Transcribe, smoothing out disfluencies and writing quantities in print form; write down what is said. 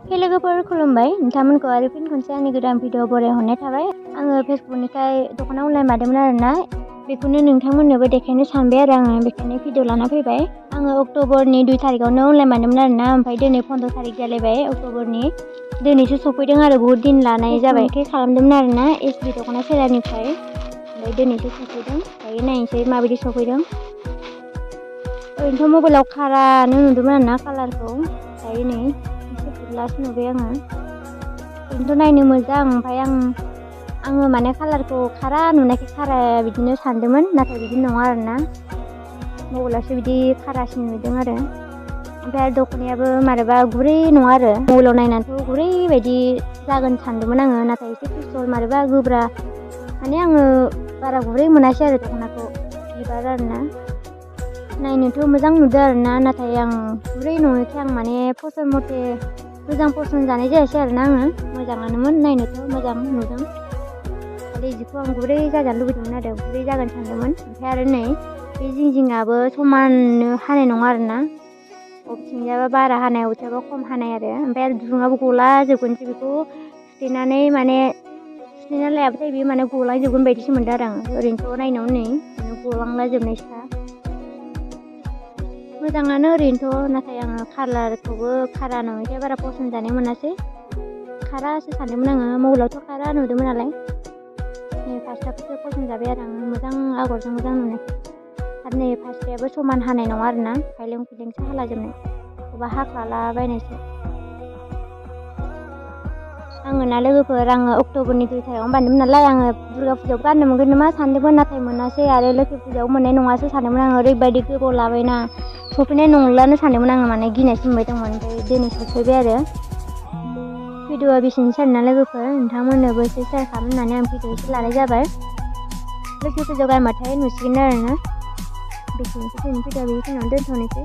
हे लोगोफोर खुलुमबाय नोंथांमोनखौ आरो फिन खनसे आंनि गोदान भिडिअ बरायहरनाय थाबाय। आङो फेसबुकनिफ्राय दख'ना अनलाइन लादोंमोन आरोना, बेखौनो नोंथांमोननोबो देखायनो सानबाय आरो आङो बेखायनो भिडिअ लाना फैबाय। आङो अक्ट'बरनि 2 तारिखआवनो अनलाइन लादोंमोन आरोना, ओमफ्राय दिनै 15 तारिख जालायबाय अक्ट'बरनि। दिनैसो सफैदों आरो बहुत दिन लानाय जाबाय। खालामदोंमोन आरोना एसबि दख'ना सेलारनिफ्राय, ओमफ्राय दिनैसो सफैदों। दायो नायनोसै माबायदि सफैदों। ओरैनोथ' मबाइलाव खारानो नुदोंमोन आरोना कालारखौ, दायो नै लास्ट नुबाय आङो। ओरैनोथ' नायनो मोजां, ओमफ्राय आङो माने कालारखौ खारा नुनायखाय खारा बिदिनो सानदोंमोन, नाथाय बिदि नङा आरोना, मबाइलावसो बिदि खारासिन नुदों आरो। ओमफ्राय आरो दख'नायाबो मारैबा गुरै नङा आरो, मबाइलाव नायनानैथ' गुरै बायदि जागोन सानदोंमोन आङो, नाथाय एसे खस्थ' मारैबा गोब्रा, माने आङो बारा गुरै मोनासै आरो दख'नाखौ। बिबार आरोना नायनोथ' मोजां नुदों आरोना, नाथाय आं गुरै नङैखाय आं माने फसन मथे मोजां पसन्द जानाय जायासै आरोना आङो। मोजाङानोमोन, नायनोथ' मोजां नुदों, खालि जिखौ आं गुरै जाजानो लुबैदोंमोन आरो, गुरै जागोन सानदोंमोन। ओमफ्राय आरो नै बे जिङाबो समाननो हानाय नङा आरोना, बबेथिंजायबा बारा हानाय बबेथिंजायबा खम हानाय आरो। ओमफ्राय आरो दुरुङाबो गला जोबगोनसो, बेखौ सुथेनानै माने सुथेना लायाबाथाय बेयो माने गलांजोबगोन बायदिसो मोनदों आरो आं। ओरैनोथ' नायनायाव नै माने गलांला जोबनायसोखा। मोजाङानो ओरैनोथ', नाथाय आङो कालारखौबो खारा नङैखाय बारा पसन्द जानाय मोनासै। खारासो सानदोंमोन आङो, मबाइलावथ' खारा नुदोंमोन नालाय। नै फास्राखौसो पसन्द जाबाय आरो आङो, मोजां आगरजों मोजां नुनायखाय। आरो नै फास्रायाबो समान हानाय नङा आरोना, खायलें खुइलेंसो हालाजोबनाय, बबेबा हाख्लाला बायनायसो। आङो ना लोगोफोर, आङो अक्ट'बरनि 2 तारिखआवनो बानायदोंमोन नालाय, आङो दुर्गा फुजायाव गाननो मोनगोन नामा सानदोंमोन, नाथाय मोनासै। आरो लोखि फुजायाव मोननाय नङासो सानदोंमोन आङो, ओरैबायदि गोबाव लाबायना सफैनाय नंलानो सानदोंमोन आङो, माने गिनायसो मोनबाय दंमोन। ओमफ्राय दिनै सफैबाय आरो। भिडिअआ बेसेनोसै आरोना लोगोफोर, नोंथांमोननोबो एसे शेयार खालाम होननानै आं भिडिअ एसे लानाय जाबाय। लोखि फुजायाव गानबाथाय नुसिगोन आरोना। बेसेनोसै दिनैनि भिडिअआ, बेखिनियावनो दोनथ'नोसै।